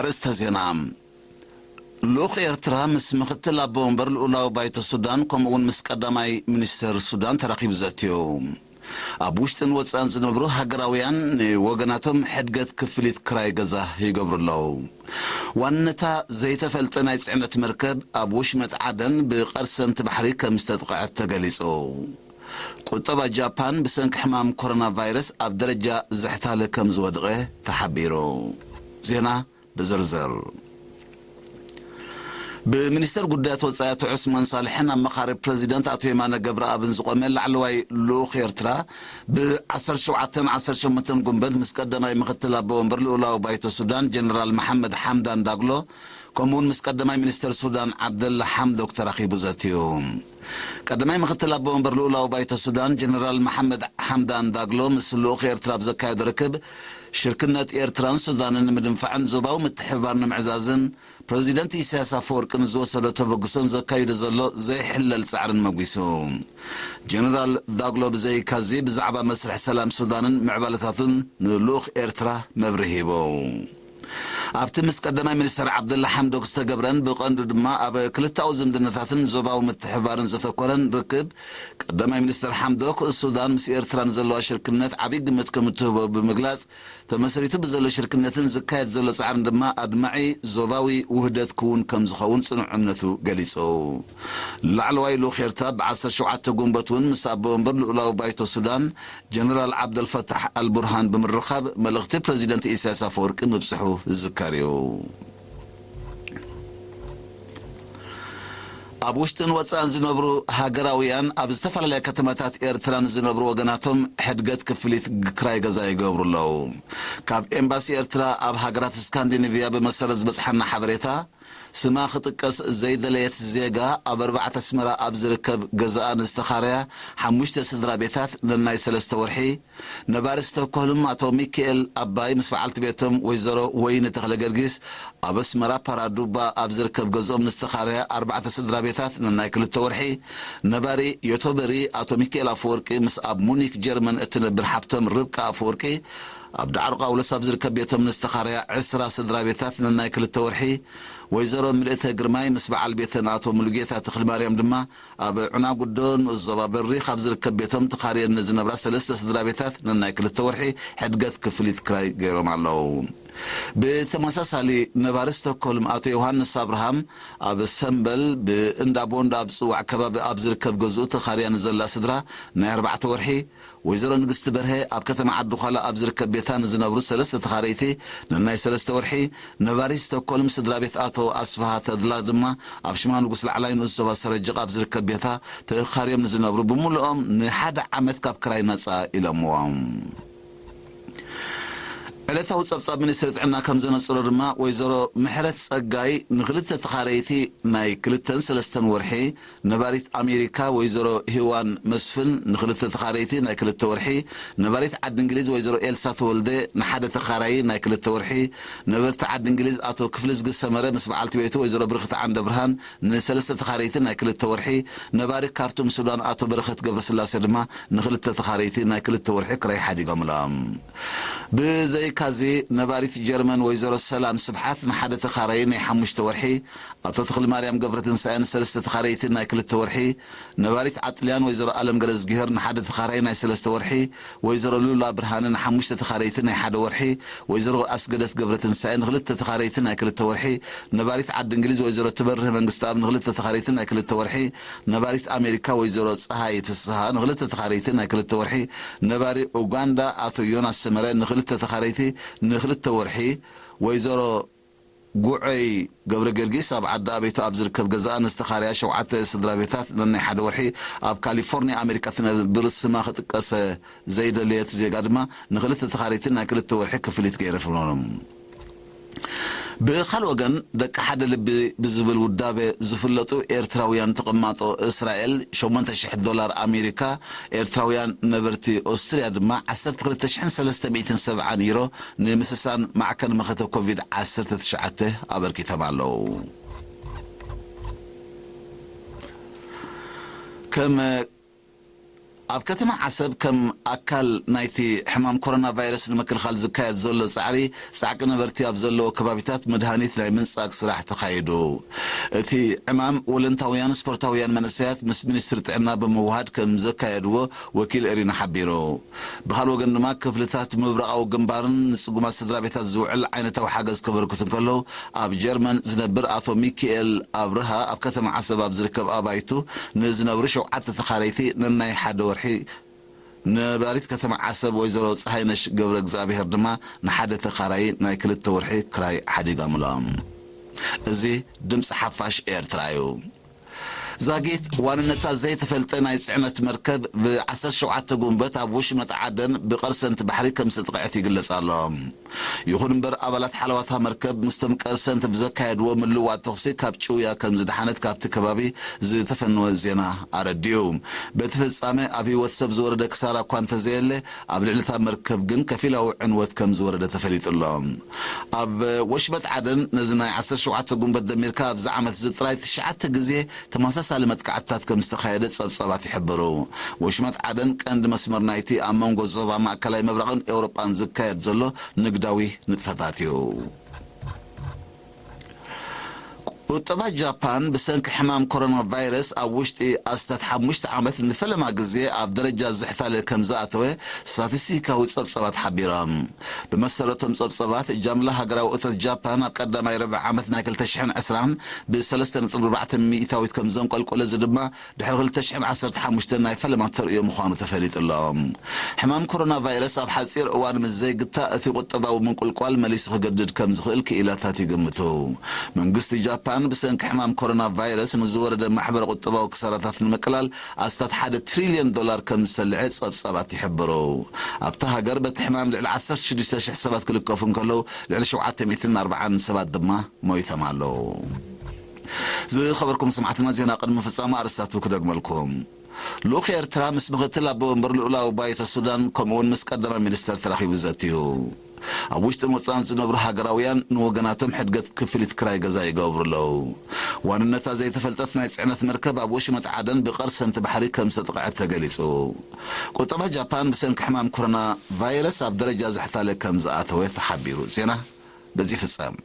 ኣርእስተ ዜና። ልኡኽ ኤርትራ ምስ ምኽትል ኣቦ ወንበር ልኡላዊ ባይቶ ሱዳን፣ ከምኡ እውን ምስ ቀዳማይ ሚኒስተር ሱዳን ተራኺቡ ዘትዩ። ኣብ ውሽጥን ወጻእን ዝነብሩ ሃገራውያን ንወገናቶም ሕድገት ክፍሊት ክራይ ገዛ ይገብሩ ኣለዉ። ዋንነታ ዘይተፈልጠ ናይ ጽዕነት መርከብ ኣብ ወሽመጥ ዓደን ብቐርሰንቲ ባሕሪ ከም ዝተጥቕዐት ተገሊጹ። ቁጠባ ጃፓን ብሰንኪ ሕማም ኮሮና ቫይረስ ኣብ ደረጃ ዝሕታለ ከም ዝወድቐ ተሓቢሩ። ዜና ብዝርዝር። ብሚኒስተር ጉዳያት ወጻኢ ኣቶ ዑስማን ሳልሕን ኣመኻሪ ፕረዚደንት ኣቶ የማነ ገብረኣብን ዝቖመ ላዕለዋይ ልኡኽ ኤርትራ፣ ብ ዓሰርተ ሸውዓተን ዓሰርተ ሸሞንተን ጉንበት ምስ ቀዳማይ ምኽትል ኣቦ ወንበር ልኡላዊ ባይቶ ሱዳን ጀነራል መሓመድ ሓምዳን ዳግሎ፣ ከምኡውን ምስ ቀዳማይ ሚኒስተር ሱዳን ዓብደላ ሓምዶክ ተራኺቡ ዘትዩ። ቀዳማይ ምኽትል ኣቦ ወንበር ልኡላዊ ባይቶ ሱዳን ጀነራል መሓመድ ሓምዳን ዳግሎ ምስ ልኡኽ ኤርትራ ኣብ ዘካየዶ ርክብ፣ ሽርክነት ኤርትራን ሱዳንን ንምድንፋዕን ዞባዊ ምትሕብባር ንምዕዛዝን ፕረዚደንት ኢሳያስ ኣፈወርቂ ንዝወሰዶ ተበግሶን ዘካይዶ ዘሎ ዘይሕለል ጻዕርን መጒሱ። ጀነራል ዳግሎ ብዘይካዚ ብዛዕባ መስርሕ ሰላም ሱዳንን ምዕባለታቱን ንልኡኽ ኤርትራ መብርሂ ሂቡ። ኣብቲ ምስ ቀዳማይ ሚኒስተር ዓብደላ ሓምዶክ ዝተገብረን ብቐንዱ ድማ ኣብ ክልተኣዊ ዝምድናታትን ዞባዊ ምትሕብባርን ዘተኮረን ርክብ፣ ቀዳማይ ሚኒስተር ሓምዶክ ሱዳን ምስ ኤርትራ ንዘለዋ ሽርክነት ዓብዪ ግምት ከም እትህቦ ብምግላጽ፣ ተመስሪቱ ብዘሎ ሽርክነትን ዝካየድ ዘሎ ጻዕርን ድማ ኣድማዒ ዞባዊ ውህደት ክውን ከም ዝኸውን ጽኑዕ እምነቱ ገሊጹ። ላዕለዋይ ልኡኽ ኤርትራ ብ ዓሰርተ ሸውዓተ ጉንበት እውን ምስ ኣቦ ወንበር ልኡላዊ ባይቶ ሱዳን ጀነራል ዓብደልፈታሕ ኣልቡርሃን ብምርኻብ መልእኽቲ ፕረዚደንት ኢሳያስ ኣፈወርቂ ምብጽሑ ዝዝከር እዩ። ኣብ ውሽጥን ወጻእን ዝነብሩ ሃገራውያን ኣብ ዝተፈላለያ ከተማታት ኤርትራ ንዝነብሩ ወገናቶም ሕድገት ክፍሊት ክራይ ገዛ ይገብሩ ኣለዉ። ካብ ኤምባሲ ኤርትራ ኣብ ሃገራት ስካንዲኔቭያ ብመሰረት ዝበጽሓና ሓበሬታ፣ ስማ ክጥቀስ ዘይደለየት ዜጋ ኣብ ኣርባዕተ ኣስመራ ኣብ ዝርከብ ገዛኣ ንዝተኻረያ ሓሙሽተ ስድራ ቤታት ነናይ ሰለስተ ወርሒ፣ ነባሪ ስቶክሆልም ኣቶ ሚካኤል ኣባይ ምስ በዓልቲ ቤቶም ወይዘሮ ወይኒ ተኽለ ገርጊስ ኣብ ኣስመራ ፓራዱባ ኣብ ዝርከብ ገዝኦም ንዝተኻረያ ኣርባዕተ ስድራ ቤታት ነናይ ክልተ ወርሒ፣ ነባሪ ዮቶበሪ ኣቶ ሚካኤል ኣፈወርቂ ምስ ኣብ ሙኒክ ጀርመን እትነብር ሓብቶም ርብቃ ኣፈወርቂ ኣብ ዳዕሮ ቃውሎስ ኣብ ዝርከብ ቤቶም ንዝተኻረያ ዕስራ ስድራ ቤታት ነናይ ክልተ ወርሒ፣ ወይዘሮ ምልእተ ግርማይ ምስ በዓል ቤተን ኣቶ ሙሉጌታ ተኽልማርያም ድማ ኣብ ዑናጉዶ ንኡስ ዞባ በሪኽ ኣብ ዝርከብ ቤቶም ተኻርየን ንዝነብራ ሰለስተ ስድራ ቤታት ነናይ ክልተ ወርሒ ሕድገት ክፍሊት ክራይ ገይሮም ኣለዉ። ብተመሳሳሊ ነባሪ ስቶክሆልም ኣቶ ዮሃንስ ኣብርሃም ኣብ ሰምበል ብእንዳ ቦንዳ ኣብ ዝጽዋዕ ከባቢ ኣብ ዝርከብ ገዝኡ ተኻርያ ንዘላ ስድራ ናይ ኣርባዕተ ወርሒ፣ ወይዘሮ ንግስቲ በርሀ ኣብ ከተማ ዓዲ ዃላ ኣብ ዝርከብ ቤታ ንዝነብሩ ሰለስተ ተኻረይቲ ነናይ ሰለስተ ወርሒ፣ ነባሪ ስቶክሆልም ስድራ ቤት ኣቶ ኣስፍሃ ተድላ ድማ ኣብ ሽማ ንጉስ ላዕላይ ንኡስ ዞባ ሰረጅቕ ኣብ ዝርከብ ቤታ ተኻርዮም ንዝነብሩ ብምሉኦም ንሓደ ዓመት ካብ ክራይ ነጻ ኢሎምዎም። ዕለታዊ ጸብጻብ ሚኒስትሪ ጥዕና ከም ዘነጽሮ ድማ፣ ወይዘሮ ምሕረት ጸጋይ ንኽልተ ተኻረይቲ ናይ ክልተን ሰለስተን ወርሒ፣ ነባሪት ኣሜሪካ ወይዘሮ ሂዋን መስፍን ንኽልተ ተኻረይቲ ናይ ክልተ ወርሒ፣ ነባሪት ዓዲ እንግሊዝ ወይዘሮ ኤልሳ ተወልደ ንሓደ ተኻራዪ ናይ ክልተ ወርሒ፣ ነበርቲ ዓዲ እንግሊዝ ኣቶ ክፍልዝጊ ሰመረ ምስ በዓልቲ ቤቱ ወይዘሮ ብርኽቲ ዓንደ ብርሃን ንሰለስተ ተኻረይቲ ናይ ክልተ ወርሒ፣ ነባሪ ካርቱም ሱዳን ኣቶ በረኸት ገብረስላሴ ድማ ንኽልተ ተኻረይቲ ናይ ክልተ ወርሒ ክራይ ሓዲጎምሎም። ብዘይካዚ፣ ነባሪት ጀርመን ወይዘሮ ሰላም ስብሓት ንሓደ ተኻራዪ ናይ ሓሙሽተ ወርሒ፣ ኣቶ ተኽልማርያም ገብረትንሳኤ ንሰለስተ ተኻረይቲ ናይ ክልተ ወርሒ፣ ነባሪት ዓጥልያን ወይዘሮ ኣለም ገለዝጊሄር ንሓደ ተኻራዪ ናይ ሰለስተ ወርሒ፣ ወይዘሮ ሉላ ብርሃነ ንሓሙሽተ ተኻረይቲ ናይ ሓደ ወርሒ፣ ወይዘሮ ኣስገደት ገብረትንሳኤ ንኽልተ ተኻረይቲ ናይ ክልተ ወርሒ፣ ነባሪት ዓዲ እንግሊዝ ወይዘሮ ትበርህ መንግስተኣብ ንኽልተ ተኻረይቲ ናይ ክልተ ወርሒ፣ ነባሪት ኣሜሪካ ወይዘሮ ፀሃይ ፍስሃ ንኽልተ ተኻረይቲ ናይ ክልተ ወርሒ፣ ነባሪ ኡጋንዳ ኣቶ ዮናስ ሰመረ ንኽልተ ተኻረይቲ ንኽልተ ወርሒ፣ ወይዘሮ ጉዐይ ገብረ ጊዮርጊስ ኣብ ዓዲ ኣቤቱ ኣብ ዝርከብ ገዛኣ ንዝተኻረያ ሸውዓተ ስድራ ቤታት ነናይ ሓደ ወርሒ፣ ኣብ ካሊፎርኒያ ኣሜሪካ ትነብር ስማ ክጥቀሰ ዘይደለየት ዜጋ ድማ ንኽልተ ተኻረይቲ ናይ ክልተ ወርሒ ክፍሊት ገይረፍሎም። ብኻልእ ወገን፣ ደቂ ሓደ ልቢ ብዝብል ውዳበ ዝፍለጡ ኤርትራውያን ተቐማጦ እስራኤል ሸሞንተ ሽሕ ዶላር ኣሜሪካ፣ ኤርትራውያን ነበርቲ ኦስትርያ ድማ ዓሰርተ ክልተ ሽሕን ሰለስተ ሚእትን ሰብዓን ዩሮ ንምስሳን ማዕከን መኸተ ኮቪድ ዓሰርተ ትሽዓተ ኣበርኪቶም ኣለዉ። ከም ኣብ ከተማ ዓሰብ ከም ኣካል ናይቲ ሕማም ኮሮና ቫይረስ ንምክልኻል ዝካየድ ዘሎ ጻዕሪ፣ ጻዕቂ ነበርቲ ኣብ ዘለዎ ከባቢታት መድሃኒት ናይ ምንጻግ ስራሕ ተኻይዱ። እቲ ዕማም ወለንታውያን ስፖርታውያን መንእሰያት ምስ ሚኒስትሪ ጥዕና ብምውሃድ ከም ዘካየድዎ ወኪል ኤሪና ሓቢሩ። ብኻልእ ወገን ድማ ክፍልታት ምብራቓዊ ግንባርን ንጽጉማት ስድራ ቤታት ዝውዕል ዓይነታዊ ሓገዝ ከበርክቱ እንከለዉ፣ ኣብ ጀርመን ዝነብር ኣቶ ሚኪኤል ኣብርሃ ኣብ ከተማ ዓሰብ ኣብ ዝርከብ ኣባይቱ ንዝነብሩ ሸውዓተ ተኻረይቲ ነናይ ሓደ ወርሒ፣ ነባሪት ከተማ ዓሰብ ወይዘሮ ፀሃይነሽ ገብረ እግዚኣብሔር ድማ ንሓደ ተኻራዪ ናይ ክልተ ወርሒ ክራይ ሓዲጎምሎም። እዚ ድምፂ ሓፋሽ ኤርትራ እዩ። ዛጊት ዋንነታ ዘይተፈልጠ ናይ ጽዕነት መርከብ ብ ዓሰርተ ሸውዓተ ጉንበት ኣብ ወሽመጥ ዓደን ብቐርሰንቲ ባሕሪ ከም ዝተጥቕዐት ይግለጽ ኣሎ። ይኹን እምበር፣ ኣባላት ሓለዋታ መርከብ ምስቶም ቀርሰንቲ ብዘካየድዎ ምልዋጥ ተኹሲ ካብ ጭውያ ከም ዝደሓነት ካብቲ ከባቢ ዝተፈነወ ዜና ኣረዲኡ። በቲ ፍጻመ ኣብ ህይወት ሰብ ዝወረደ ክሳራ እኳ እንተዘየለ፣ ኣብ ልዕሊ እታ መርከብ ግን ከፊላዊ ዕንወት ከም ዝወረደ ተፈሊጡ ኣሎ። ኣብ ወሽመጥ ዓደን ነዚ ናይ ዓሰርተ ሸውዓተ ጉንበት ደሚርካ ኣብዚ ዓመት እዚ ጥራይ ትሽዓተ ግዜ ተመሳሳሊ መጥቃዕትታት ከም ዝተኻየደ ጸብጻባት ይሕብሩ። ወሽመጥ ዓደን ቀንዲ መስመር ናይቲ ኣብ መንጎ ዞባ ማእከላይ ምብራቕን ኤውሮጳን ዝካየድ ዘሎ ንግዳዊ ንጥፈታት እዩ። ቁጠባ ጃፓን ብሰንኪ ሕማም ኮሮና ቫይረስ ኣብ ውሽጢ ኣስታት ሓሙሽተ ዓመት ንፈለማ ግዜ ኣብ ደረጃ ዝሕታለ ከም ዝኣተወ ስታቲስቲካዊ ጸብጻባት ሓቢሮም። ብመሰረቶም ጸብጻባት፣ ጃምላ ሃገራዊ እቶት ጃፓን ኣብ ቀዳማይ ርብዒ ዓመት ናይ ክልተ ሽሕን ዕስራን ብሰለስተ ነጥቢ ኣርባዕተ ሚእታዊት ከም ዘንቆልቆለ፣ እዚ ድማ ድሕሪ ክልተ ሽሕን ዓሰርተ ሓሙሽተን ናይ ፈለማ ተርእዮ ምዃኑ ተፈሊጡ ኣሎ። ሕማም ኮሮና ቫይረስ ኣብ ሓጺር እዋን ምስ ዘይግታእ፣ እቲ ቁጠባዊ ምንቁልቋል መሊሱ ክገድድ ከም ዝኽእል ክኢላታት ይግምቱ። መንግስቲ ጃፓን ብሰንኪ ሕማም ኮሮና ቫይረስ ንዝወረደ ማሕበረ ቁጠባዊ ክሳራታት ንምቅላል ኣስታት ሓደ ትሪልዮን ዶላር ከም ዝሰልዐ ጸብጻባት ይሕብሩ። ኣብታ ሃገር በቲ ሕማም ልዕሊ ዓሰርተ ሽዱሽተ ሽሕ ሰባት ክልከፉ እንከለዉ፣ ልዕሊ ሸውዓተ ሚእትን ኣርባዓን ሰባት ድማ ሞይቶም ኣለዉ። ዝኸበርኩም ሰማዕትና፣ ዜና ቅድሚ ፍጻመ ኣርእስታቱ ክደግመልኩም። ልኡኽ ኤርትራ ምስ ምኽትል ኣቦ ወንበር ልኡላዊ ባይቶ ሱዳን ከምኡውን ምስ ቀዳማይ ሚኒስተር ተራኺቡ ዘትዩ። ኣብ ውሽጥን ወጻእን ዝነብሩ ሃገራውያን ንወገናቶም ሕድገት ክፍሊት ክራይ ገዛ ይገብሩ ኣለዉ። ዋንነታ ዘይተፈልጠት ናይ ጽዕነት መርከብ ኣብ ወሽመጥ ዓደን ብቐርሰንቲ ባሕሪ ከም ዝተጥቕዐት ተገሊጹ። ቁጠባ ጃፓን ብሰንኪ ሕማም ኮሮና ቫይረስ ኣብ ደረጃ ዝሕታለ ከም ዝኣተወ ተሓቢሩ። ዜና በዚ ይፍጸም።